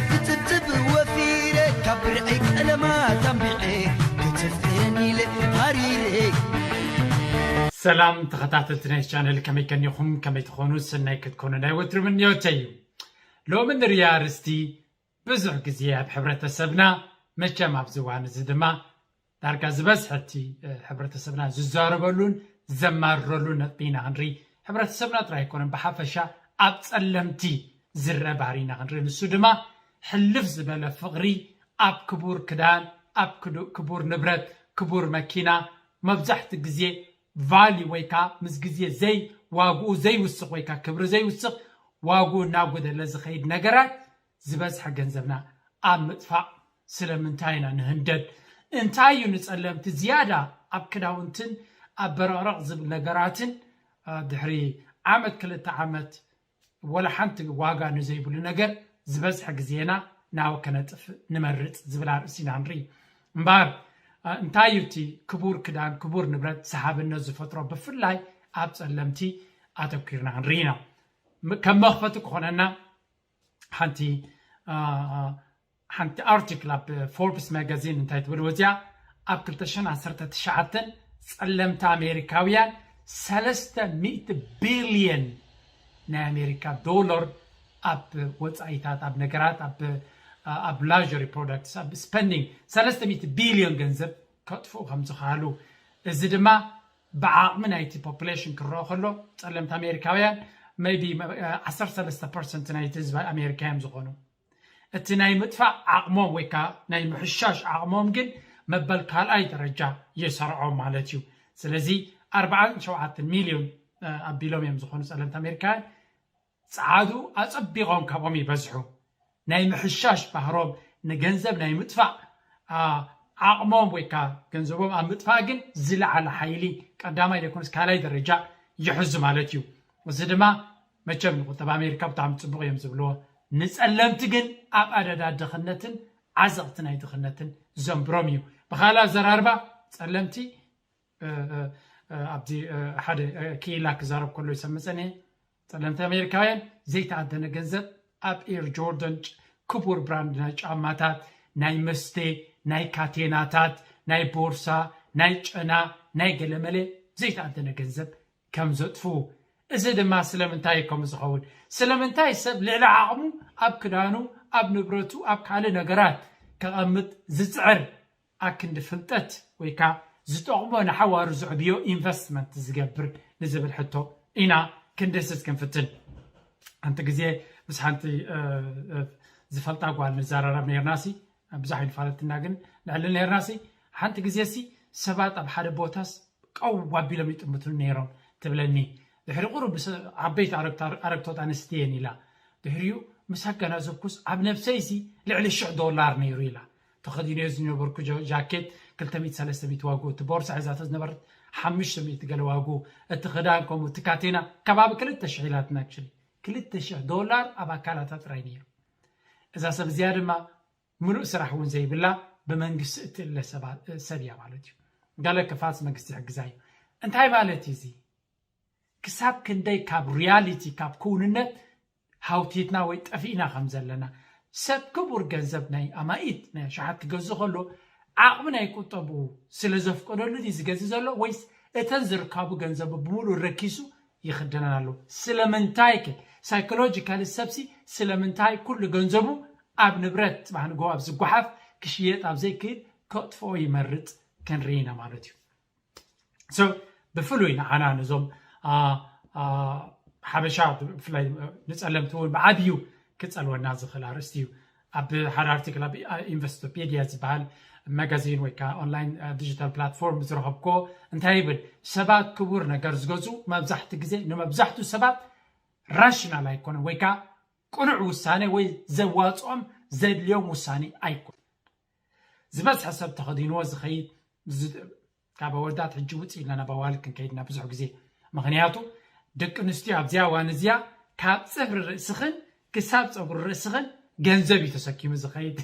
ክትብትብ ወፊረ ካብ ብርዒ ቀለማት ኣንቢዐ ክትፍቅረኒ ኢለ ሃሪረ። ሰላም ተኸታተልቲ ናይ ቻነል፣ ከመይ ከኒኹም? ከመይ ትኾኑ? ሰናይ ክትኮኑ ናይ ወትሩ ምንዮተይ እዩ። ሎሚ ንሪኣ ኣርእስቲ ብዙሕ ግዜ ኣብ ሕብረተሰብና፣ መቸም ኣብዚ እዋን እዚ ድማ ዳርጋ ዝበዝሐ እቲ ሕብረተሰብና ዝዛረበሉን ዘማርረሉን ነጥቢ ኢና ክንርኢ። ሕብረተሰብና ጥራይ ኣይኮነን፣ ብሓፈሻ ኣብ ጸለምቲ ዝረአ ባህሪ ኢና ክንርኢ። ንሱ ድማ ሕልፍ ዝበለ ፍቕሪ ኣብ ክቡር ክዳን፣ ኣብ ክዱ- ክቡር ንብረት፣ ክቡር መኪና፣ መብዛሕቲ ግዜ ቫሊ ወይ ከዓ ምስ ግዜ ዘይ ዋግኡ ዘይውስኽ ወይ ከዓ ክብሪ ዘይውስኽ ዋግኡ እናጎደለ ዝኸይድ ነገራት ዝበዝሐ ገንዘብና ኣብ ምጥፋእ ስለምንታይ ኢና ንህንደድ? እንታይ እዩ ንጸለምቲ ዝያዳ ኣብ ክዳውንትን ኣብ በረቕረቕ ዝብል ነገራትን ድሕሪ ዓመት ክልተ ዓመት ወላ ሓንቲ ዋጋ ንዘይብሉ ነገር ዝበዝሐ ግዜና ናብ ከነጥፍእ ንመርጽ ዝብል ኣርእስቲ ኢና ንርኢ። እምበኣር እንታይ እዩ እቲ ክቡር ክዳን ክቡር ንብረት ሰሓብነት ዝፈጥሮ ብፍላይ ኣብ ጸለምቲ ኣተኲርና ክንርኢ ኢና። ከም መኽፈቲ ክኾነና ሓንቲ ሓንቲ ኣርቲክል ኣብ ፎርብስ ማጋዚን እንታይ ትብል ወፅያ? ኣብ ክልተ ሽሕን ዓሰርተ ትሽዓተን ጸለምቲ ኣሜሪካውያን ሰለስተ ሚእቲ ቢልዮን ናይ ኣሜሪካ ዶላር ኣብ ወፃኢታት ኣብ ነገራት ኣብ ኣብ ላሪ ፕሮዳክትስ ኣብ ስፐንዲንግ ሰለስተ ሚእቲ ቢልዮን ገንዘብ ከጥፍኡ ከም ዝኽኣሉ፣ እዚ ድማ ብዓቕሚ ናይቲ ፖፑሌሽን ክረኦ ከሎ ጸለምቲ ኣሜሪካውያን maybe ዓሰርተ ሰለስተ ፐርሰንት ናይቲ ህዝቢ ኣሜሪካ እዮም ዝኾኑ። እቲ ናይ ምጥፋእ ዓቕሞም ወይ ከዓ ናይ ምሕሻሽ ዓቕሞም ግን መበል ካልኣይ ደረጃ የሰርዖም ማለት እዩ። ስለዚ ኣርባዓን ሸውዓተን ሚልዮን ኣቢሎም እዮም ዝኾኑ ጸለምቲ ኣሜሪካውያን። ጸዓዱ ኣጸቢቖም ካብኦም ይበዝሑ። ናይ ምሕሻሽ ባህሮም፣ ንገንዘብ ናይ ምጥፋእ ዓቕሞም ወይ ከዓ ገንዘቦም ኣብ ምጥፋእ ግን ዝለዓለ ሓይሊ ቀዳማይ ዘይኮነስ ካልኣይ ደረጃ ይሕዙ ማለት እዩ። እዚ ድማ መቸም ንቁጠባ ኣሜሪካ ብጣዕሚ ፅቡቕ እዮም ዝብልዎ፣ ንፀለምቲ ግን ኣብ ኣደዳ ድኽነትን ዓዘቕቲ ናይ ድኽነትን ዘንብሮም እዩ። ብካልእ ኣዘራርባ ፀለምቲ ኣብዚ ሓደ ክኢላ ክዛረብ ከሎ ይሰምፀኒ፣ ፀለምቲ ኣሜሪካውያን ዘይተኣደነ ገንዘብ ኣብ ኤር ጆርደን፣ ክቡር ብራንድ ናይ ጫማታት፣ ናይ መስተ፣ ናይ ካቴናታት፣ ናይ ቦርሳ፣ ናይ ጨና፣ ናይ ገለመለ ዘይተኣደነ ገንዘብ ከም ዘጥፍኡ። እዚ ድማ ስለምንታይ እዩ ከምኡ ዝኸውን? ስለምንታይ ሰብ ልዕሊ ዓቕሙ ኣብ ክዳኑ፣ ኣብ ንብረቱ፣ ኣብ ካልእ ነገራት ከቐምጥ ዝፅዕር? ኣክንዲ ፍልጠት ወይ ከዓ ዝጠቕሞ ንሓዋሩ ዘዕብዮ ኢንቨስትመንት ዝገብር ንዝብል ሕቶ ኢና ክንድህስስ ክንፍትን። ሓንቲ ግዜ ምስ ሓንቲ ዝፈልጣ ጓል ንዘራረብ ነርና ሲ ብዙሕ ኣይንፋለጥና ግን ንዕልል ነርና ሲ ሓንቲ ግዜ ሲ ሰባት ኣብ ሓደ ቦታስ ቀው ኣቢሎም ይጥምቱን ነይሮም ትብለኒ። ድሕሪ ቁሩብ ዓበይቲ ኣረግቶት ኣንስትየን ኢላ ድሕሪኡ ምስ ኣገናዘብኩስ ኣብ ነብሰይሲ ልዕሊ ሽሕ ዶላር ነይሩ ኢላ። ተኸዲነዮ ዝነበርኩ ጃኬት ክልተ ሚእቲ ሰለስተ ሚእቲ ዋግኡ፣ እቲ ቦርሳ ሒዛቶ ዝነበረት ሓሙሽተ ሚእቲ ገለ ዋግኡ፣ እቲ ክዳን ከምኡ፣ እቲ ካቴና ከባቢ ክልተ ሽሕ ኢላትና። ኣክቹሊ ክልተ ሽሕ ዶላር ኣብ ኣካላታ ጥራይ ነይሩ። እዛ ሰብ እዚኣ ድማ ምሉእ ስራሕ እውን ዘይብላ ብመንግስቲ እትእለ ሰብ እያ ማለት እዩ። ገለ ክፋልስ መንግስቲ ይሕግዛ እዩ። እንታይ ማለት እዩ እዚ? ክሳብ ክንደይ ካብ ሪያሊቲ ካብ ክውንነት ሃውቲትና ወይ ጠፊእና ከም ዘለና። ሰብ ክቡር ገንዘብ ናይ ኣማኢት ናይ ኣሽሓት ክገዝእ ከሎ ዓቕሚ ናይ ቁጠብኡ ስለ ዘፍቀደሉ ድዩ ዝገዝእ ዘሎ ወይስ እተን ዝርካቡ ገንዘቡ ብምሉእ ረኪሱ ይኽደነን ኣሎ? ስለምንታይ ከ ሳይኮሎጂካሊ ሰብሲ ስለምንታይ ኩሉ ገንዘቡ ኣብ ንብረት ጽባሕ ንግሆ ኣብ ዝጓሓፍ ክሽየጥ ኣብ ዘይክእል ከጥፍኦ ይመርጽ ክንርኢ ኢና ማለት እዩ። So ብፍሉይ ንዓና ነዞም ሓበሻ ብፍላይ ንፀለምቲ እውን ብዓብዩ ክፀልወና ዝኽእል ኣርእስቲ እዩ። ኣብ ሓደ ኣርቲክል ኣብ ኢንቨስቶፔድያ ዝበሃል መጋዚን ወይ ከዓ ኦንላይን ዲጂታል ፕላትፎርም ዝረኸብኮ እንታይ ይብል? ሰባት ክቡር ነገር ዝገዝኡ መብዛሕቲ ግዜ ንመብዛሕቱ ሰባት ራሽናል ኣይኮነን ወይ ከዓ ቅኑዕ ውሳኔ ወይ ዘዋፅኦም ዘድልዮም ውሳኔ ኣይኮነን። ዝበዝሐ ሰብ ተኸዲንዎ ዝኸይድ ካብ ኣወዳት ሕጂ ውፅእ ኢልና ናብ ኣዋልድ ክንከይድና ብዙሕ ግዜ። ምኽንያቱ ደቂ ኣንስትዮ ኣብዚኣ እዋን እዚኣ ካብ ፅፍሪ ርእስኽን ክሳብ ፀጉሪ ርእስኽን ገንዘብ እዩ ተሰኪሙ ዝኸይድ።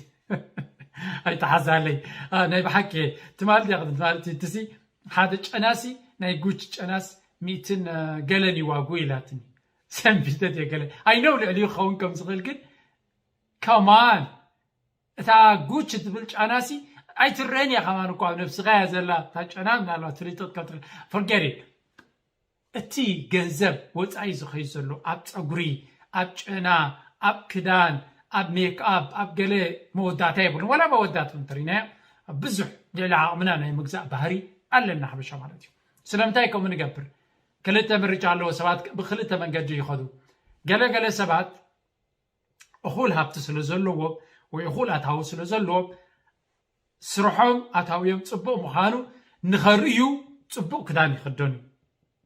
ኣይተሓዛለይ። ናይ ብሓቂ ትማል ድያ ትማል ትሲ ሓደ ጨናሲ ናይ ጉች ጨናስ ሚእትን ገለን ይዋጉ ኢላትኒ። ሰንቢተት የገለ ኣይነው ልዕሊ ክኸውን ከም ዝኽእል ግን ከማን እታ ጉች ትብል ጫናሲ ኣይትረን እያ። ከማን እኳ ኣብ ነብስኻ እያ ዘላ እታ ጨና። ምናልባት ፍልጠት ካብ ትረ- forget it። እቲ ገንዘብ ወፃኢ ዝኸይ ዘሎ ኣብ ፀጉሪ፣ ኣብ ጨና፣ ኣብ ክዳን፣ ኣብ ሜክኣፕ፣ ኣብ ገለ መወዳእታ የብሉን። ወላ መወዳእታ እንተሪናዮ ብዙሕ ልዕሊ ዓቕምና ናይ ምግዛእ ባህሪ ኣለና ሓበሻ ማለት እዩ። ስለምንታይ ከምኡ ንገብር? ክልተ ምርጫ ኣለዎ። ሰባት ብክልተ መንገዲ ይኸዱ። ገለገለ ሰባት እኹል ሃብቲ ስለ ዘለዎም ወይ እኹል ኣታዊ ስለ ዘለዎም ስርሖም ኣታውዮም ፅቡቕ ምዃኑ ንኸርእዩ ፅቡቕ ክዳን ይኽደኑ።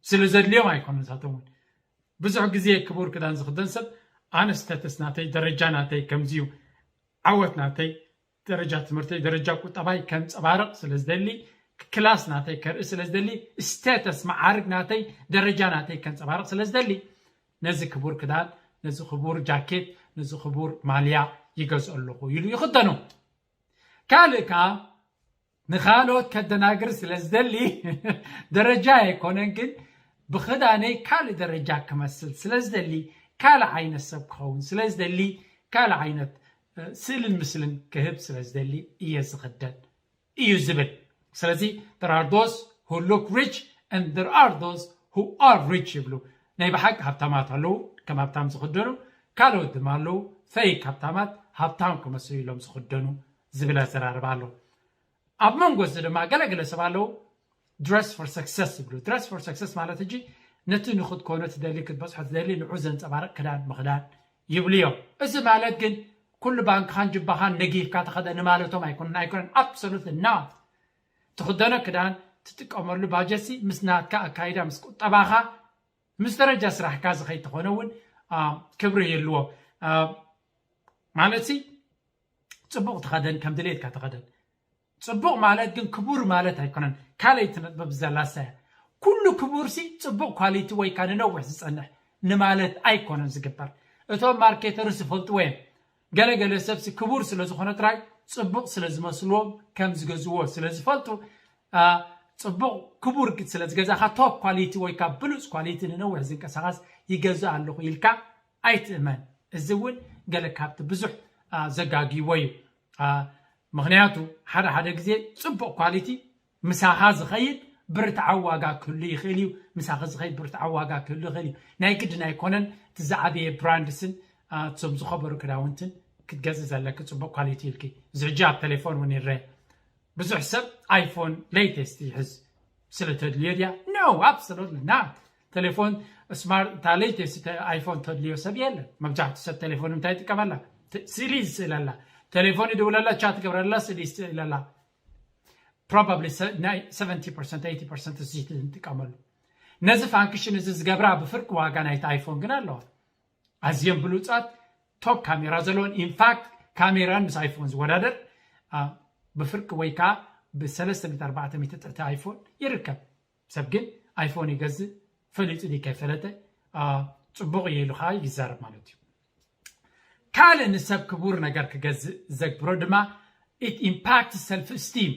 ስለ ዘድልዮም ኣይኮኑን። ንሳቶም እውን ብዙሕ ግዜ ክቡር ክዳን ዝኽደን ሰብ ኣነ ስተተስ ናተይ፣ ደረጃ ናተይ ከምዚ እዩ፣ ዓወት ናተይ፣ ደረጃ ትምህርተይ፣ ደረጃ ቁጠባይ ከንፀባርቕ ስለ ዝደሊ፣ ክላስ ናተይ ከርኢ ስለ ዝደሊ፣ ስቴተስ መዓርግ ናተይ፣ ደረጃ ናተይ ከንፀባርቕ ስለ ዝደሊ ነዚ ክቡር ክዳን፣ ነዚ ክቡር ጃኬት፣ ነዚ ክቡር ማልያ ይገዝኦ ኣለኹ ኢሉ ይኽደኖ። ካልእ ከኣ ንኻልኦት ከደናግር ስለ ዝደሊ ደረጃ ኣይኮነን፣ ግን ብኽዳነይ ካልእ ደረጃ ክመስል ስለ ዝደሊ፣ ካልእ ዓይነት ሰብ ክኸውን ስለ ዝደሊ፣ ካልእ ዓይነት ስእልን ምስልን ክህብ ስለ ዝደሊ እየ ዝኽደን እዩ ዝብል። ስለዚ there are those who look rich and there are those who are rich ይብሉ። ናይ ብሓቂ ሃብታማት ኣለዉ ከም ሃብታም ዝኽደኑ፣ ካልኦት ድማ ኣለዉ ፈይክ ሃብታማት ሃብታም ክመስሉ ኢሎም ዝኽደኑ ዝብል ኣዘራርባ ኣሎ። ኣብ መንጎ እዚ ድማ ገለገለ ሰብ ኣለዉ dress for success ይብሉ። Dress for success ማለት ሕጂ ነቲ ንኽትኮኖ ትደሊ ክትበፅሖ ትደሊ ንዑ ዘንፀባርቕ ክዳን ምኽዳን ይብሉ እዮም። እዚ ማለት ግን ኩሉ ባንክኻን ጅባኻን ነጊፍካ ተኸደ ንማለቶም ኣይኮነን፣ ኣይኮነን። Absolutely not። ትኽደኖ ክዳን ትጥቀመሉ ባጀሲ ምስ ናትካ ኣካይዳ ምስ ቁጠባኻ ምስ ደረጃ ስራሕካ ዝኸይድ ተኾነ እውን ክብሪ ይህልዎ። ማለት ሲ ፅቡቕ ተኸደን ከም ድሌትካ ተኸደን። ፅቡቕ ማለት ግን ክቡር ማለት ኣይኮነን። ካልኣይቲ ነጥበብ ዘላሳ እያ። ኩሉ ክቡር ሲ ፅቡቕ ኳሊቲ ወይ ከዓ ንነዊሕ ዝፀንሕ ንማለት ኣይኮነን ዝግበር። እቶም ማርኬተርስ ይፈልጥዎ እዮም። ገለገለ ሰብሲ ክቡር ስለ ዝኾነ ጥራይ ፅቡቕ ስለ ዝመስልዎም ከም ዝገዝዎ ስለ ዝፈልጡ ፅቡቕ ክቡር ስለ ዝገዛኻ ቶፕ ኳሊቲ ወይ ካብ ብሉፅ ኳሊቲ ንነዊሕ ዝንቀሳቐስ ይገዝእ ኣለኹ ኢልካ ኣይትእመን። እዚ እውን ገለ ካብቲ ብዙሕ ዘጋግይዎ እዩ። ምኽንያቱ ሓደ ሓደ ግዜ ፅቡቕ ኳሊቲ ምሳኻ ዝኸይድ ብርትዓዊ ዋጋ ክህሉ ይኽእል እዩ። ምሳኺ ዝኸይድ ብርትዓዊ ዋጋ ክህሉ ይኽእል እዩ። ናይ ግድን ኣይኮነን እቲ ዝዓበየ ብራንድስን እቶም ዝኸበሩ ክዳውንትን ክትገዝእ ዘለኪ ፅቡቕ ኳሊቲ ኢልኪ። እዚ ሕጂ ኣብ ቴሌፎን እውን ይረአ። ብዙሕ ሰብ ኣይፎን ሌተስት ይሕዝ ስለ ተድልዮ ድያ? No, absolutely not። ቴሌፎን ስማርት እታ ሌተስት ኣይፎን ተድልዮ ሰብ የለን። መብዛሕትኡ ሰብ ቴሌፎን እንታይ ይጥቀመላ? ስእሊ ዝስእለላ፣ ቴሌፎን ይድውለላ፣ ቻት ይገብረላ፣ ስእሊ ይስእለላ። Probably ናይ ሰቨንቲ ፐርሰንት ኤይቲ ፐርሰንት እዚ ንጥቀመሉ። ነዚ ፋንክሽን እዚ ዝገብራ ብፍርቂ ዋጋ ናይቲ ኣይፎን ግን ኣለዋ። ኣዝየን ብሉፃት ቶፕ ካሜራ ዘለዎን ኢንፋክት ካሜራን ምስ ኣይፎን ዝወዳደር ብፍርቂ ወይ ከዓ ብሰለስተ ሚእቲ ኣርባዕተ ሚእቲ ጥዕቲ ኣይፎን ይርከብ። ሰብ ግን ኣይፎን ይገዝእ ፈሊጡ ድዩ ከይፈለጠ ፅቡቕ እዩ ኢሉ ከዓ ይዛረብ ማለት እዩ። ካልእ ንሰብ ክቡር ነገር ክገዝእ ዘግብሮ ድማ it impact self esteem።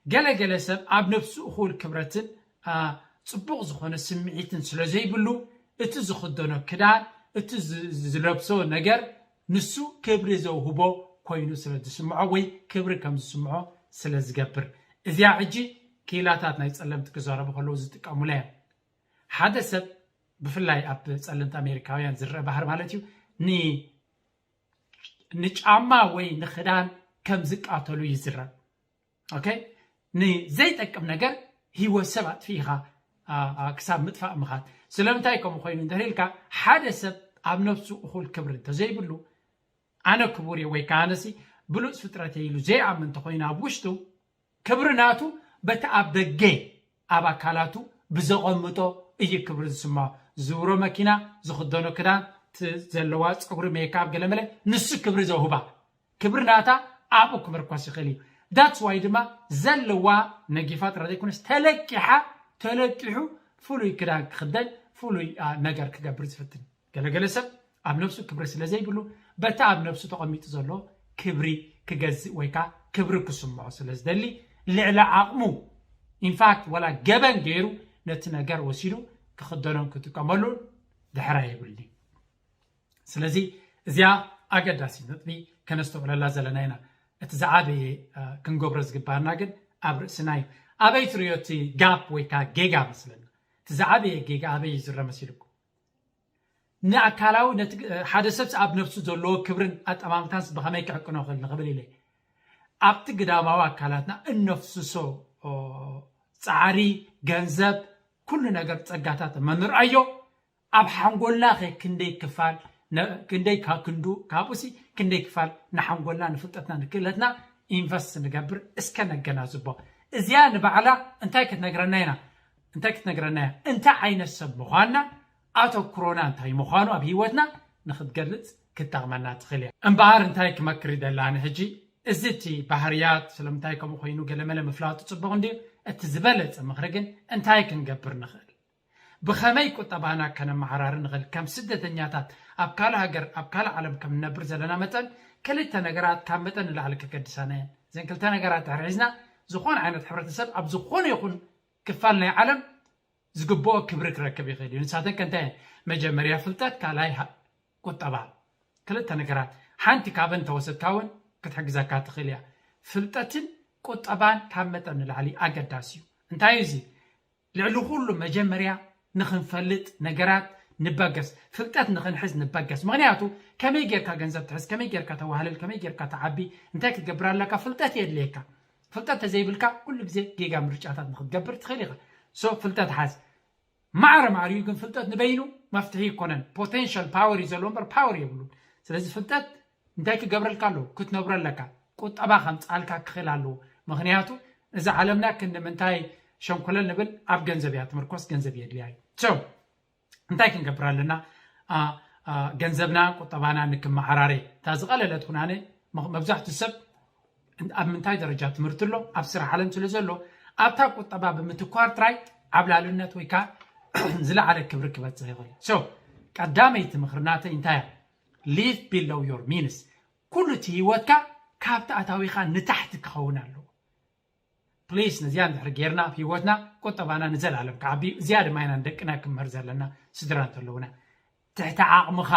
ገለገለ ሰብ ኣብ ነብሱ እኹል ክብረትን ፅቡቕ ዝኾነ ስምዒትን ስለ ዘይብሉ እቲ ዝኽደኖ ክዳን እቲ ዝለብሶ ነገር ንሱ ክብሪ ዘውህቦ ኮይኑ ስለ ዝስምዖ ወይ ክብሪ ከም ዝስምዖ ስለ ዝገብር እዚኣ ሕጂ ክኢላታት ናይ ጸለምቲ ክዛረቡ ከለዉ ዝጥቀሙላ እያ። ሓደ ሰብ ብፍላይ ኣብ ጸለምቲ ኣሜሪካውያን ዝረአ ባህሪ ማለት እዩ ንጫማ ወይ ንኽዳን ከም ዝቃተሉ ይዝረብ። ኦኬ ንዘይጠቅም ነገር ህይወት ሰብ ኣጥፊእኻ ክሳብ ምጥፋእ ምኻድ። ስለምንታይ ከምኡ ኮይኑ እንተልካ ሓደ ሰብ ኣብ ነብሱ እኹል ክብሪ እንተዘይብሉ ኣነ ክቡር እየ ወይ ከዓ ኣነሲ ብሉፅ ፍጥረት እየ ኢሉ ዘይኣምን እንተኮይኑ ኣብ ውሽጡ ክብሪ ናቱ በቲ ኣብ ደገ ኣብ ኣካላቱ ብዘቐምጦ እዩ ክብሪ ዝስምዖ። ዝውሮ መኪና፣ ዝኽደኖ ክዳን፣ ዘለዋ ፀጉሪ፣ ሜካፕ፣ ገለመለ ንሱ ክብሪ ዘውህባ ክብሪ ናታ ኣብኡ ክምርኮስ ይኽእል እዩ። That's why ድማ ዘለዋ ነጊፋ ጥራይ ዘይኮነስ ተለቂሓ ተለቂሑ ፍሉይ ክዳን ክኽደን ፍሉይ ነገር ክገብር ዝፍትን። ገለገለ ሰብ ኣብ ነብሱ ክብሪ ስለ ዘይብሉ በቲ ኣብ ነብሱ ተቐሚጡ ዘሎ ክብሪ ክገዝእ ወይ ከዓ ክብሪ ክስምዖ ስለ ዝደሊ ልዕሊ ዓቕሙ ኢንፋክት ወላ ገበን ገይሩ ነቲ ነገር ወሲዱ ክኽደኖን ክጥቀመሉን ድሕራ የብልኒ። ስለዚ እዚኣ ኣገዳሲ ነጥቢ ከነስተውዕለላ ዘለና ኢና። እቲ ዝዓበየ ክንገብሮ ዝግባና ግን ኣብ ርእስና እዩ። ኣበይ ትሪዮ እቲ ጋፕ ወይ ከዓ ጌጋ መስለና? እቲ ዝዓበየ ጌጋ ኣበይ እዩ ዝረ መሲልኩም? ንኣካላዊ ነቲ ሓደ ሰብ ኣብ ነፍሱ ዘለዎ ክብርን ኣጠማምታንስ ብኸመይ ክዕቅኖ ክእል ንኽብል ኢለ ኣብቲ ግዳማዊ ኣካላትና እነፍስሶ ፃዕሪ፣ ገንዘብ፣ ኩሉ ነገር ጸጋታት እመ ንርኣዮ ኣብ ሓንጎልና ከ ክንደይ ክፋል ክንደይ ክንዱ ካብኡሲ ክንደይ ክፋል ንሓንጎልና ንፍልጠትና ንክእለትና ኢንቨስት ንገብር እስከ ነገናዝቦ። እዚኣ ንባዕላ እንታይ ክትነግረና ኢና እንታይ ክትነግረና እያ እንታይ ዓይነት ሰብ ምዃንና ኣተኩሮና እንታይ ምዃኑ ኣብ ህይወትና ንክትገልጽ ክትጠቕመና ትኽእል እያ። እምበኣር እንታይ ክመክር ይደላኒ ሕጂ እዚ እቲ ባህርያት ስለምንታይ ከምኡ ኮይኑ ገለመለ ምፍላጡ ጽቡቕ እንድዩ። እቲ ዝበለጸ ምኽሪ ግን እንታይ ክንገብር ንኽእል ብኸመይ ቁጠባና ከነመዓራሪ ንኽእል ከም ስደተኛታት ኣብ ካልእ ሃገር ኣብ ካልእ ዓለም ከም ንነብር ዘለና መጠን ክልተ ነገራት ካብ መጠን ንላዕሊ ከገድሳና እየን። እዘን ክልተ ነገራት ድሕሪ ሒዝና ዝኾነ ዓይነት ሕብረተሰብ ኣብ ዝኾነ ይኹን ክፋል ናይ ዓለም ዝግብኦ ክብሪ ክረክብ ይኽእል እዩ። ንሳተን ከ እንታይ እየን? መጀመርያ ፍልጠት፣ ካልኣይ ቁጠባ። ክልተ ነገራት ሓንቲ ካብን ተወሰድካ እውን ክትሕግዘካ ትኽእል እያ። ፍልጠትን ቁጠባን ካብ መጠን ንላዕሊ ኣገዳሲ እዩ። እንታይ እዩ እዚ? ልዕሊ ኩሉ መጀመርያ ንኽንፈልጥ ነገራት ንበገስ፣ ፍልጠት ንኽንሕዝ ንበገስ። ምኽንያቱ ከመይ ጌርካ ገንዘብ ትሕዝ፣ ከመይ ጌርካ ተዋህልል፣ ከመይ ጌርካ ትዓቢ፣ እንታይ ክትገብር ኣለካ፣ ፍልጠት የድልየካ። ፍልጠት ተዘይብልካ ኩሉ ግዜ ጌጋ ምርጫታት ንክትገብር ትኽእል ኢኻ። ሶ ፍልጠት ሓዝ። ማዕረ ማዕሪኡ ግን ፍልጠት ንበይኑ መፍትሒ ይኮነን። ፖቴንሻል ፓወር እዩ ዘለዎ እምበር ፓወር የብሉን። ስለዚ ፍልጠት እንታይ ክገብረልካ ኣለዎ? ክትነብሮ ኣለካ። ቁጠባ ከምፅኣልካ ክኽእል ኣለዎ። ምክንያቱ እዚ ዓለምና ክንዲ ምንታይ ሸንኮለል ንብል ኣብ ገንዘብ እያ ትምርኮስ፣ ገንዘብ የድልያ እዩ። So እንታይ ክንገብር ኣለና? ገንዘብና ቁጠባና ንክመዓራረ እታ ዝቐለለት ኩናነ መብዛሕትኡ ሰብ ኣብ ምንታይ ደረጃ ትምህርቲ ኣሎ ኣብ ስራሕ ዓለም ስለ ዘሎ ኣብታ ቁጠባ ብምትኳር ጥራይ ዓብላልነት ወይ ከዓ ዝለዓለ ክብሪ ክበፅሕ ይኽእል። So ቀዳመይቲ ምኽሪ ናተይ እንታይ እያ? Live below your means። ኩሉ እቲ ህይወትካ ካብቲ ኣታዊኻ ንታሕቲ ክኸውን ኣለዎ። ፕሊስ ነዚኣ እንድሕር ጌርና ኣብ ህይወትና ቁጠባና ንዘለኣለም ክዓቢ እዩ። እዚኣ ድማ ኢና ንደቅና ክምህር ዘለና ስድራ እንተለውና። ትሕቲ ዓቕምኻ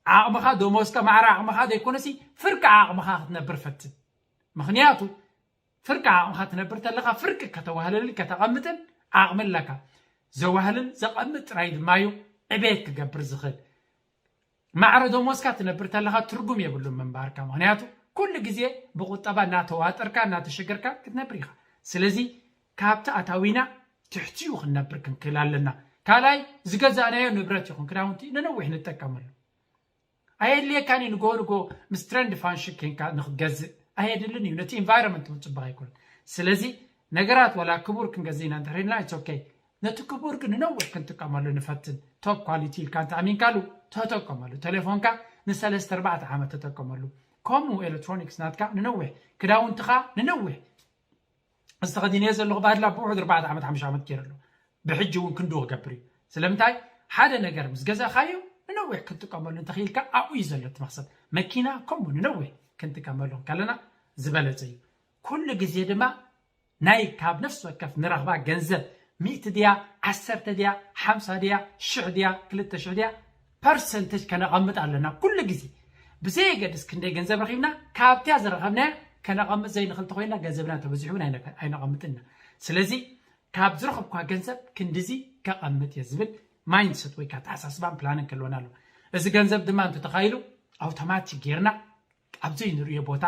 ዓቕምኻ ደሞዝካ ማዕረ ዓቕምኻ ዘይኮነሲ ፍርቂ ዓቕምኻ ክትነብር ፈትን። ምኽንያቱ ፍርቂ ዓቕምኻ ትነብር ተለኻ ፍርቂ ከተዋህልልን ከተቐምጥን ዓቕሚ ኣለካ። ዘዋህልል ዘቐምጥ ጥራይ ድማ እዩ ዕቤት ክገብር ዝኽእል። ማዕረ ደሞዝካ ትነብር ተለኻ ትርጉም የብሉን ምንባርካ። ምኽንያቱ ኩሉ ግዜ ብቁጠባ እናተዋጠርካ እናተሸገርካ ክትነብር ኢኻ። ስለዚ ካብቲ ኣታዊና ትሕቲኡ ክንነብር ክንክእል ኣለና። ካልኣይ ዝገዛእናዮ ንብረት ይኹን ክዳውንቲ ንነዊሕ ንጠቀመሉ። ኣየድልየካን እዩ ንጎ ንጎ ምስ ትረንድ ፋንሽን ኬንካ ንክትገዝእ ኣየድልን እዩ። ነቲ ኢንቫይሮንመንት እውን ፅቡቅ ኣይኮነን። ስለዚ ነገራት ዋላ ክቡር ክንገዝእ ኢና እንድሕር ኢልና it's okay። ነቲ ክቡር ግን ንነዊሕ ክንጥቀመሉ ንፈትን። ቶፕ ኳሊቲ ኢልካ እንተኣሚንካሉ ተጠቀመሉ። ቴሌፎንካ ንሰለስተ ኣርባዕተ ዓመት ተጠቀመሉ። ከምኡ ኤሌክትሮኒክስ ናትካ ንነዊሕ፣ ክዳውንትኻ ንነዊሕ። ዝተኸዲነዮ ዘለኹ ባህድላ ብውሑድ ኣርባዕተ ዓመት ሓሙሽተ ዓመት ገይረ ኣሎ። ብሕጂ እውን ክንድኡ ክገብር እዩ። ስለምንታይ ሓደ ነገር ምስ ገዛእኻዮ ንነዊሕ ክንጥቀመሉ እንተኽኢልካ ኣብኡ እዩ ዘሎ እቲ መኽሰብ። መኪና ከምኡ ንነዊሕ ክንጥቀመሉ ከለና ዝበለፀ እዩ። ኩሉ ግዜ ድማ ናይ ካብ ነፍሲ ወከፍ ንረኽባ ገንዘብ ሚእቲ ድያ ዓሰርተ ድያ ሓምሳ ድያ ሽሕ ድያ ክልተ ሽሕ ድያ ፐርሰንተጅ ከነቐምጥ ኣለና። ኩሉ ግዜ ብዘየገድስ ክንደይ ገንዘብ ረኺብና ካብቲያ ዝረኸብናያ ከነቐምጥ ዘይንኽእል ተኾይንና ገንዘብና ተበዚሑ እውን ኣይነቀ- ኣይነቐምጥን ኢና። ስለዚ ካብ ዝረኸብኳ ገንዘብ ክንድዚ ከቐምጥ እየ ዝብል ማይንድሰት ወይ ከዓ ኣተሓሳስባን ፕላንን ክህልወና ኣለዎ። እዚ ገንዘብ ድማ እንተተኻይሉ ኣውቶማቲክ ጌርና ኣብ ዘይንርእዮ ቦታ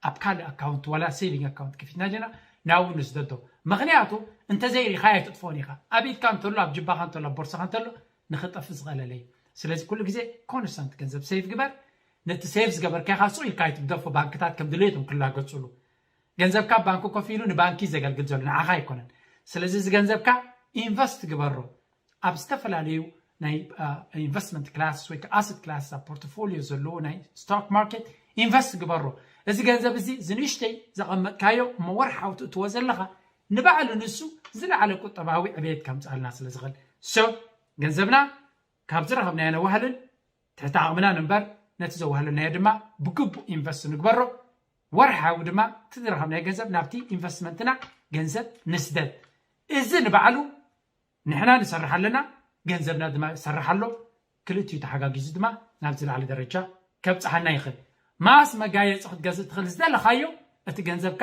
ኣብ ካልእ ኣካውንት ዋላ ሴቪንግ ኣካውንት ከፊትና ዲና ናብኡ ንስደዶ። ምኽንያቱ እንተዘይሪኻዮ ኣይትጥፍኦን ኢኻ። ኣብ ኢድካ እንተሎ ኣብ ጅባኻ እንተሎ ኣብ ቦርሳኻ እንተሎ ንኽጠፍእ ዝቐለለ እዩ። ስለዚ ኩሉ ግዜ ኮንስታንት ገንዘብ ሴቭ ግበር። ነቲ ሴቭ ዝገበርካኻ ሱቕ ኢልካ ኣይትግደፎ። ባንክታት ከም ድሌቶም ክላገጹሉ። ገንዘብካ ኣብ ባንክ ኮፍ ኢሉ ንባንኪ ዘገልግል ዘሎ ንዓኻ ኣይኮነን። ስለዚ እዚ ገንዘብካ ኢንቨስት ግበሮ። ኣብ ዝተፈላለዩ ናይ ኢንቨስትመንት ክላስ ወይ ከዓ ኣሰት ክላስ ኣብ ፖርትፎሊዮ ዘለዎ ናይ ስቶክ ማርኬት ኢንቨስት ግበሮ። እዚ ገንዘብ እዚ ዝንእሽተይ ዘቐመጥካዮ እሞ ወርሓዊ ትእትዎ ዘለኻ ንባዕሉ ንሱ ዝለዓለ ቁጠባዊ ዕብየት ከምፅኣልና ስለ ዝኽእል። So ገንዘብና ካብ ዝረኸብናዮ ነዋህልን ትሕቲ ዓቕምና ንንበር ነቲ ዘዋህለናዮ ድማ ብግቡእ ኢንቨስት ንግበሮ። ወርሓዊ ድማ እቲ ዝረኸብናዮ ገንዘብ ናብቲ ኢንቨስትመንትና ገንዘብ ንስደድ። እዚ ንባዕሉ ንሕና ንሰርሕ ኣለና፣ ገንዘብና ድማ ይሰርሕ ኣሎ። ክልቲኡ ተሓጋጊዙ ድማ ናብ ዝለዓለ ደረጃ ከብፅሓና ይኽእል። ማስ መጋየፂ ክትገዝእ ትኽእል፣ ዝደለኻዮ፣ እቲ ገንዘብካ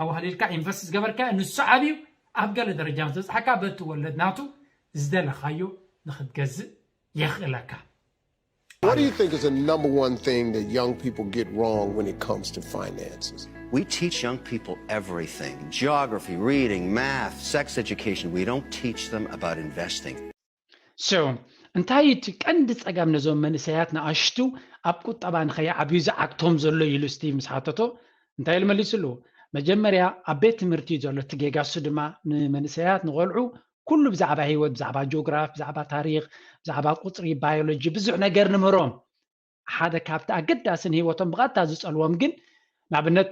ኣዋህሊልካ ኢንቨስት ዝገበርካዮ ንሱ ዓብዩ፣ ኣብ ገለ ደረጃ ምስ በፅሓካ በቲ ወለድ ናቱ ዝደለኻዮ ንክትገዝእ የኽእለካ። What do you think is the number one thing that young people get wrong when it comes to finances? We teach young people everything: geography, reading, math, sex education. We don't teach them about investing. So እንታይ እቲ ቀንዲ ጸገም ነዞም መንእሰያት ንኣሽቱ ኣብ ቁጠባ ንኸይዓብዩ ዝዓግቶም ዘሎ ኢሉ ስቲቭ ምስ ሓተቶ እንታይ ኢሉ መሊሱሉ? መጀመርያ ኣብ ቤት ትምህርቲ ዘሎ እቲ ጌጋ እሱ ድማ ንመንእሰያት ንቆልዑ ኩሉ ብዛዕባ ህይወት ብዛዕባ ጂኦግራፍ ብዛዕባ ታሪክ ብዛዕባ ቁፅሪ ባዮሎጂ ብዙሕ ነገር ንምህሮም ሓደ ካብቲ ኣገዳስን ህይወቶም ብቐጥታ ዝጸልዎም ግን ንኣብነት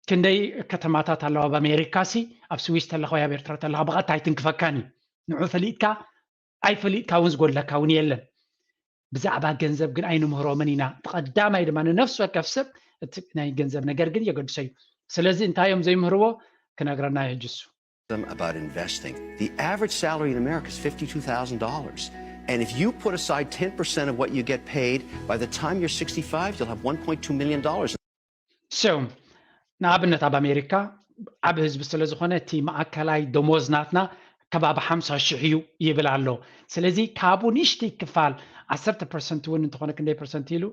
ክንደይ ከተማታት ኣለዋ ኣብ ኣሜሪካ ሲ ኣብ ስዊስ ተለኻ ወይ ኣብ ኤርትራ ተለኻ ብቐጥታ ኣይትንክፈካን እዩ ንዑ ፈሊጥካ ኣይፈሊጥካ እውን ዝጎድለካ እውን የለን ብዛዕባ ገንዘብ ግን ኣይንምህሮምን ኢና ብቐዳማይ ድማ ንነፍሲ ወከፍ ሰብ እቲ ናይ ገንዘብ ነገር ግን የገድሶ እዩ ስለዚ እንታይ እዮም ዘይምህርዎ ክነግረና ይሕጅሱ them about investing. The average salary in America is fifty-two thousand dollars. And if you put aside ten percent of what you get paid, by the time you're sixty-five, you'll have one point two million dollars. So ንኣብነት ኣብ ኣሜሪካ ዓብ ህዝቢ ስለ ዝኾነ እቲ ማእከላይ ደሞዝ ናትና ከባቢ ሓምሳ ሽሕ እዩ ይብል ኣሎ ስለዚ ካብኡ ንእሽተይ ክፋል ዓሰርተ ፐርሰንት እውን እንተኾነ ክንደይ ፐርሰንት ኢሉ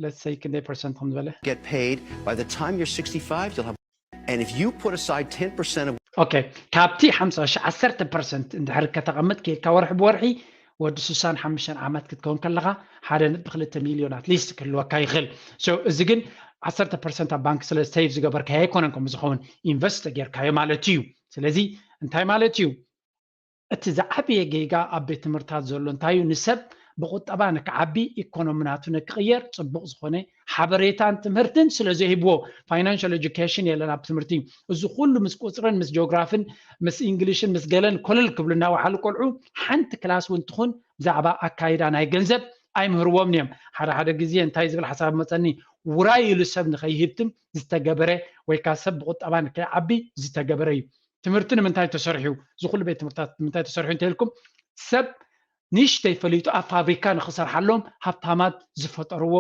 let's say ክንደይ ፐርሰንት ከም ዝበለ Get paid. By the time you're sixty-five, you'll have. And if you put aside ten percent of okay ካብቲ ሓምሳ ሽሕ ዓሰርተ ፐርሰንት እንድሕር ከተቐምጥ ከይድካ ወርሒ ብወርሒ ወዲ ስሳን ሓሙሽተን ዓመት ክትከውን ከለኻ ሓደ ነጥቢ ክልተ ሚልዮን ኣትሊስት ክህልወካ ይኽእል so እዚ ግን ዓሰርተ ፐርሰንት ኣብ ባንክ ስለ ሴቭ ዝገበርካዮ ኣይኮነን ከምኡ ዝኸውን ኢንቨስት ተጌርካዮ ማለት እዩ ስለዚ እንታይ ማለት እዩ እቲ ዝዓበየ ጌጋ ኣብ ቤት ትምህርታት ዘሎ እንታይ እዩ ንሰብ ብቁጠባ ንክዓቢ ኢኮኖሚ ናቱ ንክቕየር ፅቡቅ ዝኾነ ሓበሬታን ትምህርትን ስለ ዘይህብዎ financial education የለን ኣብ ትምህርቲ እዚ ኩሉ ምስ ቁፅርን ምስ ጂኦግራፍን ምስ ኢንግሊሽን ምስ ገለን ኮለል ክብሉ እናወዓሉ ቆልዑ ሓንቲ ክላስ እውን ትኹን ብዛዕባ ኣካይዳ ናይ ገንዘብ ኣይምህርዎም እዮም ሓደ ሓደ ግዜ እንታይ ዝብል ሓሳብ መፀኒ ውራይ ኢሉ ሰብ ንከይህብትም ዝተገበረ ወይ ከዓ ሰብ ብቁጠባ ንከይዓቢ ዝተገበረ እዩ ትምህርቲ ንምንታይ ተሰርሑ እዚ ኩሉ ቤት ትምህርታት ንምንታይ ተሰርሑ እንተልኩም ሰብ ንእሽተይ ፈሊጡ ኣብ ፋብሪካ ንክሰርሓሎም ሃብታማት ዝፈጠርዎ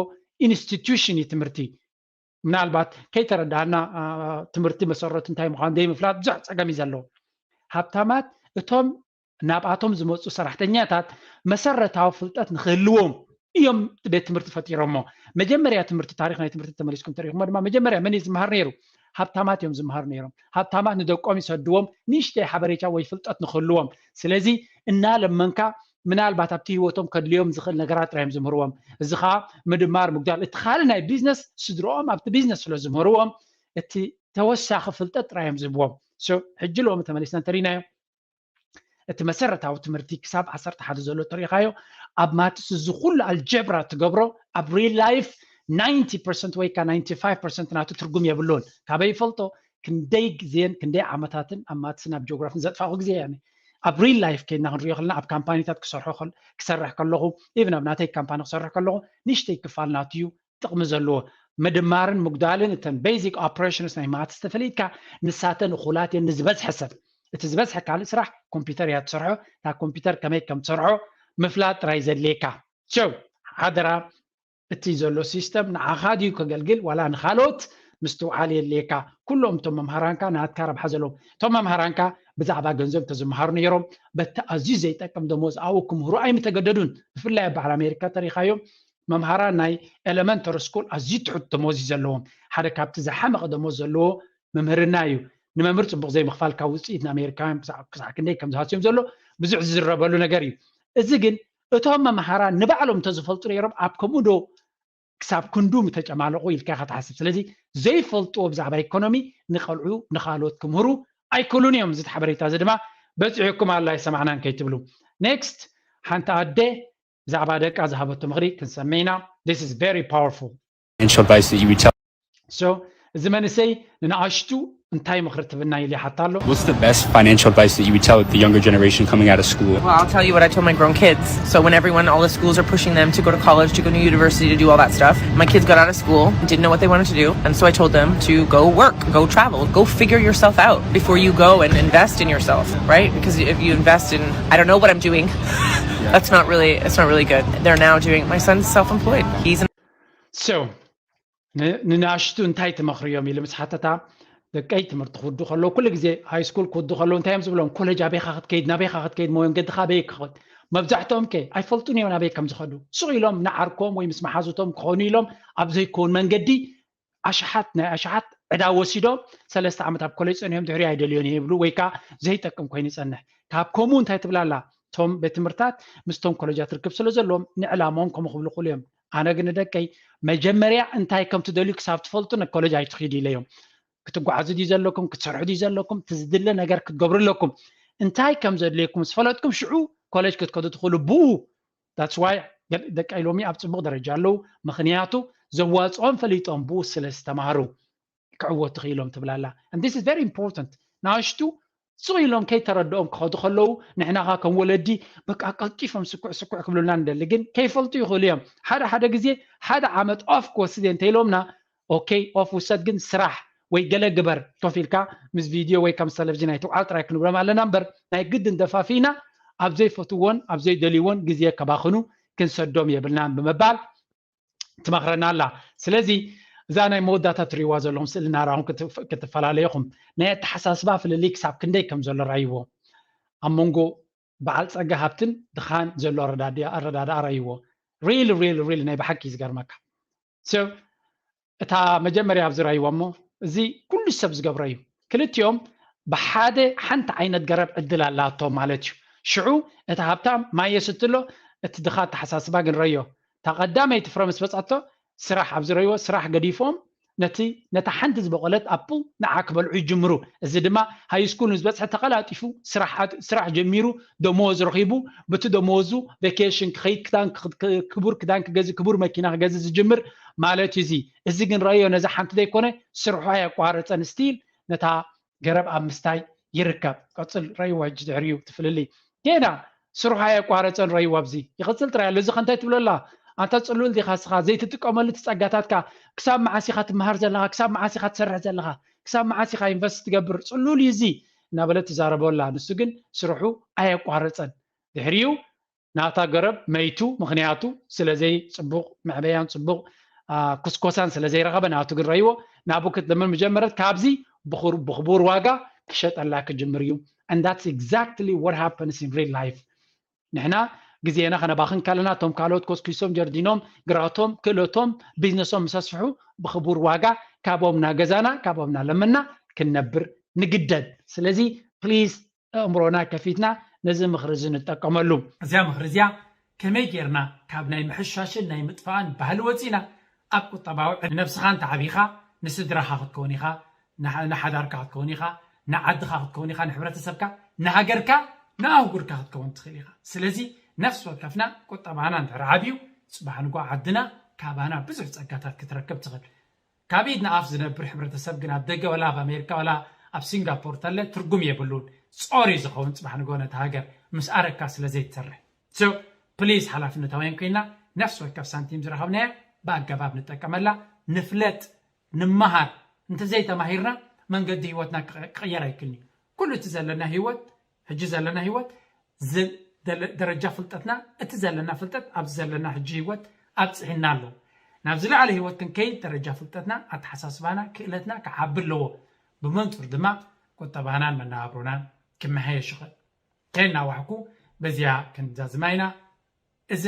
ኢንስቲትዩሽን እዩ ትምህርቲ ምናልባት ከይተረዳና ትምህርቲ መሰረቱ እንታይ ምኳኑ ዘይምፍላጥ ብዙሕ ፀገም እዩ ዘለዎ ሃብታማት እቶም ናብኣቶም ዝመፁ ሰራሕተኛታት መሰረታዊ ፍልጠት ንክህልዎም እዮም ቤት ትምህርቲ ፈጢሮሞ መጀመርያ ትምህርቲ ታሪክ ናይ ትምህርቲ ተመሊስኩም ተሪኩሞ ድማ መጀመርያ መን እዩ ዝመሃር ነይሩ ሃብታማት እዮም ዝመሃሩ ነይሮም ሃብታማት ንደቆም ይሰድዎም ንእሽተይ ሓበሬታ ወይ ፍልጠት ንክህልዎም ስለዚ እናለመንካ ምናልባት ኣብቲ ህይወቶም ከድልዮም ዝኽእል ነገራት ጥራዮም ዝምህርዎም እዚ ከዓ ምድማር ምጉዳል እቲ ካልእ ናይ ቢዝነስ ስድሮኦም ኣብቲ ቢዝነስ ስለ ዝምህርዎም እቲ ተወሳኺ ፍልጠት ጥራዮም ዝህብዎም ሕጂ ሎሚ ተመሊስና እንተሪናዮ እቲ መሰረታዊ ትምህርቲ ክሳብ ዓሰርተ ሓደ ዘሎ ተሪኢኻዮ ኣብ ማትስ እዚ ኩሉ ኣልጀብራ ትገብሮ ኣብ ሪል ላይፍ ናይንቲ ፐርሰንት ወይ ካ ናይንቲ ፋይቭ ፐርሰንት ናቱ ትርጉም የብሉን ካበይ ይፈልጦ ክንደይ ግዜን ክንደይ ዓመታትን ኣብ ማትስን ኣብ ጂኦግራፍን ዘጥፋእኩ ግዜ እያ ኣብ ሪል ላይፍ ከይድና ክንሪኦ ከለና ኣብ ካምፓኒታት ክሰርሖ ክሰርሕ ከለኹ ኢቭን ኣብ ናተይ ካምፓኒ ክሰርሕ ከለኹ ንእሽተይ ክፋል ናቱ እዩ ጥቕሚ ዘለዎ ምድማርን ምጉዳልን እተን ቤዚክ ኦፕሬሽንስ ናይ ማትስ ተፈሊጥካ ንሳተን እኹላት እየን ንዝበዝሐ ሰብ እቲ ዝበዝሐ ካልእ ስራሕ ኮምፒውተር እያ ትሰርሖ እታ ኮምፒውተር ከመይ ከም ትሰርሖ ምፍላጥ ጥራይ ዘድልየካ ቸው ሓደራ እቲ ዘሎ ሲስተም ንዓኻ ድዩ ከገልግል ዋላ ንካልኦት ምስትውዓል የድልየካ ኩሎም እቶም መምሃራንካ ናትካ ረብሓ ዘለዎም እቶም መምሃራንካ ብዛዕባ ገንዘብ ተዝመሃሩ ነይሮም በቲ ኣዝዩ ዘይጠቅም ደሞዝ ኣብኡ ክምህሩ ኣይምተገደዱን ብፍላይ ኣብ በዓል ኣሜሪካ ተሪኻዮም መምሃራን ናይ ኤለመንተሪ ስኩል ኣዝዩ ትሑት ደሞዝ እዩ ዘለዎም ሓደ ካብቲ ዝሓመቐ ደሞዝ ዘለዎ መምህርና እዩ ንመምህር ፅቡቅ ዘይምኽፋል ካብ ውፅኢት ንኣሜሪካውያን ክሳዕ ክንደይ ከም ዝሃስዮም ዘሎ ብዙሕ ዝዝረበሉ ነገር እዩ እዚ ግን እቶም መምሃራን ንባዕሎም እንተዝፈልጡ ነይሮም ኣብ ከምኡ ዶ ክሳብ ክንዱ ምተጨማለቑ ኢልካ ኢኻ ትሓስብ ስለዚ ዘይፈልጥዎ ብዛዕባ ኢኮኖሚ ንቐልዑ ንኻልኦት ክምህሩ ኣይክእሉን እዮም እዚ ሓበሬታ እዚ ድማ በፂሑኩም ኣላ ይሰማዕናን ከይትብሉ ኔክስት ሓንቲ ኣደ ብዛዕባ ደቃ ዝሃበቶ ምኽሪ ክንሰምዕ ኢና this is very powerful financial advice that you would tell so እዚ መንእሰይ ንንኣሽቱ እንታይ ምኽሪ ትብና ኢሉ ይሓታ ኣሎ What's the best financial advice that you would tell the younger generation coming out of school? Well, I'll tell you what I told my grown kids. So when everyone, all the schools are pushing them to go to college, to go to university, to do all that stuff, my kids got out of school, didn't know what they wanted to do, and so I told them to go work, go travel, go figure yourself out before you go and invest in yourself, right? Because if you invest in, I don't know what I'm doing, that's not really, it's not really good. They're now doing. My son's self-employed. He's an so ንናሽቱ እንታይ ትመኽርዮም ኢሉ ምስ ሓተታ፣ ደቀይ ትምህርቲ ክውዱ ከለዉ ኩሉ ግዜ ሃይ ስኩል ክውዱ ከለዉ እንታይ እዮም ዝብሎም? ኮሌጅ ኣበይካ ክትከይድ ናበይካ ክትከይድ መንገድካ ኣበይ ክኸድ? መብዛሕትኦም ከ ኣይፈልጡን እዮም ናበይ ከም ዝኸዱ። ሱቕ ኢሎም ንዓርኮም ወይ ምስ መሓዙቶም ክኾኑ ኢሎም ኣብ ዘይከውን መንገዲ ኣሽሓት ናይ ኣሽሓት ዕዳ ወሲዶም ሰለስተ ዓመት ኣብ ኮሌጅ ጸኒሖም ድሕሪ ኣይደልዮን እየ ይብሉ ወይ ከዓ ዘይጠቅም ኮይኑ ይጸንሕ። ካብ ከምኡ እንታይ ትብላላ? እቶም ቤት ትምህርታት ምስቶም ኮሌጃት ርክብ ስለ ዘለዎም ንዕላማኦም ከምኡ ክብሉ ክእሉ እዮም። ኣነ ግን ንደቀይ መጀመርያ እንታይ ከም ትደልዩ ክሳብ ትፈልጡ ንኮሌጅ ኣይትኺዱ ኢለዮም። ክትጓዓዙ ድዩ ዘለኩም ክትሰርሑ ድዩ ዘለኩም እቲ ዝድለ ነገር ክትገብሩ ኣለኩም። እንታይ ከም ዘድልየኩም ዝፈለጥኩም ሽዑ ኮሌጅ ክትከዱ ትኽእሉ ብኡ that's why ደቀይ ሎሚ ኣብ ፅቡቅ ደረጃ ኣለዉ ምክንያቱ ዘዋፅኦም ፈሊጦም ብኡ ስለ ዝተማሃሩ ክዕወቱ ክኢሎም ትብላላ and this is very important ናሽቱ ስቕ ኢሎም ከይተረድኦም ክኸዱ ከለዉ ንሕናኻ ከም ወለዲ በቃ ቀልጢፎም ስኩዕ ስኩዕ ክብሉና ንደሊ ግን ከይፈልጡ ይኽእሉ እዮም ሓደ ሓደ ግዜ ሓደ ዓመት ኦፍ ክወስድ እየ እንተኢሎምና ኦኬ ኦፍ ውሰድ ግን ስራሕ ወይ ገለ ግበር ኮፍ ኢልካ ምስ ቪድዮ ወይ ከም ቴሌቪዥን ኣይትውዓል ጥራይ ክንብሎም ኣለና እምበር ናይ ግድን ደፋፊና ኣብ ዘይፈትዎን ኣብ ዘይደልይዎን ግዜ ከባኽኑ ክንሰዶም የብልናን ብምባል ትመኽረና ኣላ ስለዚ እዛ ናይ መወዳእታ ትሪእዋ ዘለኹም ስእሊ ናራኹም ክትፈላለየኹም ናይ ኣተሓሳስባ ፍልልይ ክሳብ ክንደይ ከም ዘሎ ራይዎ ኣብ መንጎ በዓል ፀጋ ሃብትን ድኻን ዘሎ ኣረዳድኣ ራይዎ ሪል ሪል ሪል ናይ ብሓቂ ዝገርመካ እታ መጀመርያ ኣብዚ ራይዋ እሞ እዚ ኩሉ ሰብ ዝገብሮ እዩ ክልቲኦም ብሓደ ሓንቲ ዓይነት ገረብ ዕድል ኣላቶም ማለት እዩ ሽዑ እቲ ሃብታም ማየ ስትሎ እቲ ድኻ ኣተሓሳስባ ግን ረዮ እታ ቀዳመይቲ ፍረ ምስ በፃቶ ስራሕ ኣብዚ ረይዎ ስራሕ ገዲፎም ነቲ ነታ ሓንቲ ዝበቆለት ኣፕል ንዓ ክበልዑ ይጅምሩ እዚ ድማ ሃይ ስኩል ንዝበፅሐ ተቀላጢፉ ስራሕ ጀሚሩ ደሞዝ ረኺቡ ብቲ ደሞዙ ቬኬሽን ክኸይድ ክቡር ክዳን ክገዝእ ክቡር መኪና ክገዝእ ዝጅምር ማለት እዩ እዚ እዚ ግን ረዮ ነዚ ሓንቲ ዘይኮነ ስርሖ ኣየቋረፀን ስቲል ነታ ገረብ ኣብ ምስታይ ይርከብ ቀፅል ረይዋ ሕጂ ድሕሪዩ ትፍልልይ ጌና ስርሖ ኣየቋረፀን ረይዋ ኣብዚ ይቕፅል ጥራይ ኣሎ እዚ ከንታይ ትብለላ ኣንታ ፅሉል ዲኻ ስኻ ዘይትጥቀመሉ ትፀጋታትካ ክሳብ መዓስ ኢኻ ትመሃር ዘለኻ ክሳብ መዓስ ኢኻ ትሰርሕ ዘለኻ ክሳብ መዓስ ኢኻ ኢንቨስት ትገብር ፅሉል እዩ እዚ እናበለት ትዛረበላ ንሱ ግን ስርሑ ኣየቋረፀን ድሕሪኡ ናታ ገረብ መይቱ ምኽንያቱ ስለዘይ ፅቡቕ መዕበያን ፅቡቕ ኩስኮሳን ስለ ዘይረኸበ ናቱ ግን ረይዎ ናቡ ክትልምን መጀመረት ካብዚ ብኽቡር ዋጋ ክሸጠላ ክጅምር እዩ and that's exactly what happens in real life ንሕና ግዜና ከነባኽን ካለና እቶም ካልኦት ኮስኪሶም ጀርዲኖም ግራቶም ክእለቶም ቢዝነሶም ምስ ኣስፍሑ ብኽቡር ዋጋ ካብኦም ናገዛና ካብኦም ናለመና ክንነብር ንግደድ ስለዚ ፕሊዝ ኣእምሮና ከፊትና ነዚ ምኽሪ እዚ ንጠቀመሉ። እዚኣ ምኽሪ እዚኣ ከመይ ጌርና ካብ ናይ ምሕሻሽን ናይ ምጥፋእን ባህሊ ወፂና ኣብ ቁጠባዊ ነብስኻ እንተዓቢኻ ንስድራኻ ክትከውን ኢኻ፣ ንሓዳርካ ክትከውን ኢኻ፣ ንዓድኻ ክትከውን ኢኻ፣ ንሕብረተሰብካ፣ ንሃገርካ፣ ንኣህጉርካ ክትከውን ትኽእል ኢኻ። ስለዚ ነፍሲ ወከፍና ቁጠባና እንድሕር ዓብዩ ፅባሕ ንጎ ዓድና ካባና ብዙሕ ፀጋታት ክትረክብ ትኽእል። ካብ ኢድ ንኣፍ ዝነብር ሕብረተሰብ ግን ኣብ ደገ ወላ ኣብ ኣሜሪካ ወላ ኣብ ሲንጋፖር ተለ ትርጉም የብሉን። ጾር እዩ ዝኸውን ጽባሕ ንግሆ ነቲ ሃገር ምስ ኣረካ ስለ ዘይትሰርሕ። So ፕሊዝ ሓላፍነታውያን ኮይና ነፍሲ ወከፍ ሳንቲም ዝረኸብናያ ብኣገባብ ንጠቀመላ፣ ንፍለጥ፣ ንመሃር። እንተዘይተማሂርና መንገዲ ህይወትና ክቕየር ኣይክልን እዩ። ኩሉ እቲ ዘለና ህይወት ሕጂ ዘለና ህይወት ደረጃ ፍልጠትና እቲ ዘለና ፍልጠት ኣብዚ ዘለና ሕጂ ህይወት ኣብፅሒና ኣሎ። ናብ ዝለዓለ ህይወት ክንከይድ ደረጃ ፍልጠትና፣ ኣተሓሳስባና፣ ክእለትና ክዓቢ ኣለዎ። ብመንፅር ድማ ቁጠባናን መነባብሮናን ክመሓየሽ ይኽእል። ከይናዋሕኩ በዚያ ክንዛዝማ ኢና። እዚ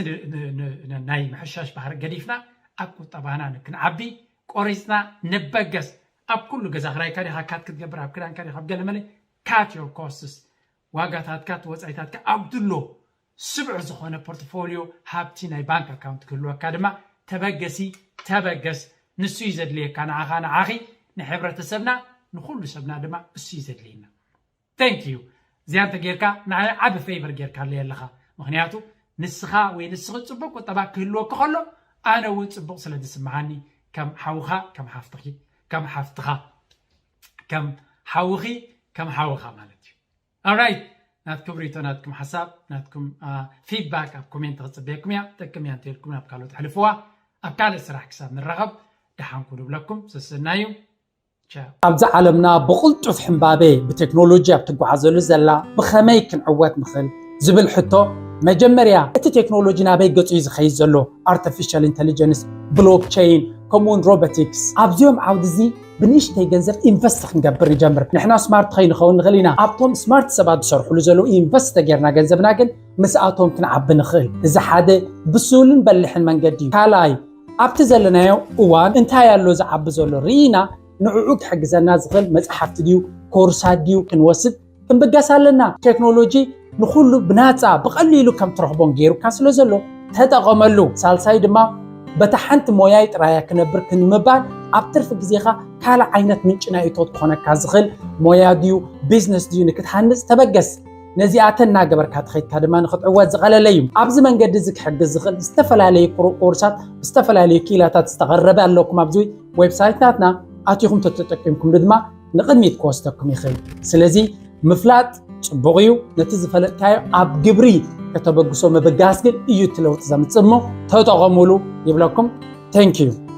ናይ ምሕሻሽ ባህሪ ገዲፍና ኣብ ቁጠባና ክንዓቢ ቆሪፅና ንበገስ። ኣብ ኩሉ ገዛ ክራይካ ዲኻ ካት ክትገብር ኣብ ክዳንካ ዲኻ ኣብ ገለመለ ካት ዮር ኮስትስ ዋጋታትካ እቲ ወፃኢታትካ ኣብ ድሎ ስብዕ ዝኾነ ፖርትፎሊዮ ሃብቲ ናይ ባንክ ኣካውንት ክህልወካ ድማ ተበገሲ ተበገስ። ንሱ እዩ ዘድልየካ ንዓኻ ንዓኺ ንሕብረተሰብና ንኩሉ ሰብና ድማ እሱ እዩ ዘድልየና። Thank you። እዚኣ እንተጌርካ ንዓይ ዓቢ ፌቨር ጌርካለይ ኣለኻ። ምኽንያቱ ንስኻ ወይ ንስኺ ጽቡቕ ቁጠባ ክህልወኪ ከሎ ኣነ እውን ጽቡቕ ስለ ዝስምዓኒ ከም ሓውኻ ከም ሓፍትኺ ከም ሓፍትኻ ከም ሓውኺ ከም ሓውኻ ማለት እዩ። Alright ናትኩም ሪቶ ናትኩም ሓሳብ ናትኩም ፊድባክ ኣብ ኮሜንት ክጽበየኩም እያ። ጠቅም እያ እንተልኩም ናብ ካልኦት ኣሕልፍዋ። ኣብ ካልእ ስራሕ ክሳብ ንራኸብ ደሓንኩ ንብለኩም። ሰሰናዩ። ኣብዚ ዓለምና ብቕልጡፍ ሕምባቤ ብቴክኖሎጂ ኣብ ትጓዓዘሉ ዘላ ብኸመይ ክንዕወት ንኽእል ዝብል ሕቶ መጀመርያ እቲ ቴክኖሎጂ ናበይ ገጹ እዩ ዝኸይድ ዘሎ? ኣርቲፊሻል ኢንተሊጀንስ፣ ብሎክቸይን፣ ከምኡውን ሮቦቲክስ። ኣብዚኦም ዓውዲ እዚ ብንእሽተይ ገንዘብ ኢንቨስት ክንገብር ንጀምር። ንሕና ስማርት ከይንኸውን ንኽእል ኢና። ኣብቶም ስማርት ሰባት ዝሰርሕሉ ዘለዉ ኢንቨስት ተጌርና ገንዘብና ግን ምስኣቶም ክንዓቢ ንኽእል። እዚ ሓደ ብሱልን በልሕን መንገዲ እዩ። ካልኣይ፣ ኣብቲ ዘለናዮ እዋን እንታይ ኣሎ ዝዓቢ ዘሎ ርኢና ንዕኡ ክሕግዘና ዝኽእል መጽሓፍቲ ድዩ ኮርሳት ድዩ ክንወስድ ክንብገስ ኣለና። ቴክኖሎጂ ንኹሉ ብናጻ ብቐሊሉ ከም ትረኽቦን ገይሩካ ስለ ዘሎ ተጠቐመሉ። ሳልሳይ ድማ በታ ሓንቲ ሞያይ ጥራያ ክነብር ክንምባል ኣብ ትርፊ ግዜኻ ካልእ ዓይነት ምንጪ ናይ እቶት ክኾነካ ዝኽእል ሞያ ድዩ ቢዝነስ ድዩ ንክትሃንጽ ተበገስ። ነዚኣተን እናገበርካ ተኸይድካ ድማ ንክትዕወት ዝቐለለ እዩ። ኣብዚ መንገዲ እዚ ክሕግዝ ዝኽእል ዝተፈላለዩ ኮርሳት ብዝተፈላለዩ ክኢላታት ዝተቐረበ ኣለኩም ኣብዚ ዌብሳይት ናትና ኣቲኹም ተተጠቂምኩም ድማ ንቕድሚት ክወስደኩም ይኽእል። ስለዚ ምፍላጥ ጽቡቕ እዩ። ነቲ ዝፈለጥካዮ ኣብ ግብሪ ከተበግሶ ምብጋስ ግን እዩ እቲ ለውጢ ዘምጽእ እሞ ተጠቐሙሉ ይብለኩም። Thank you።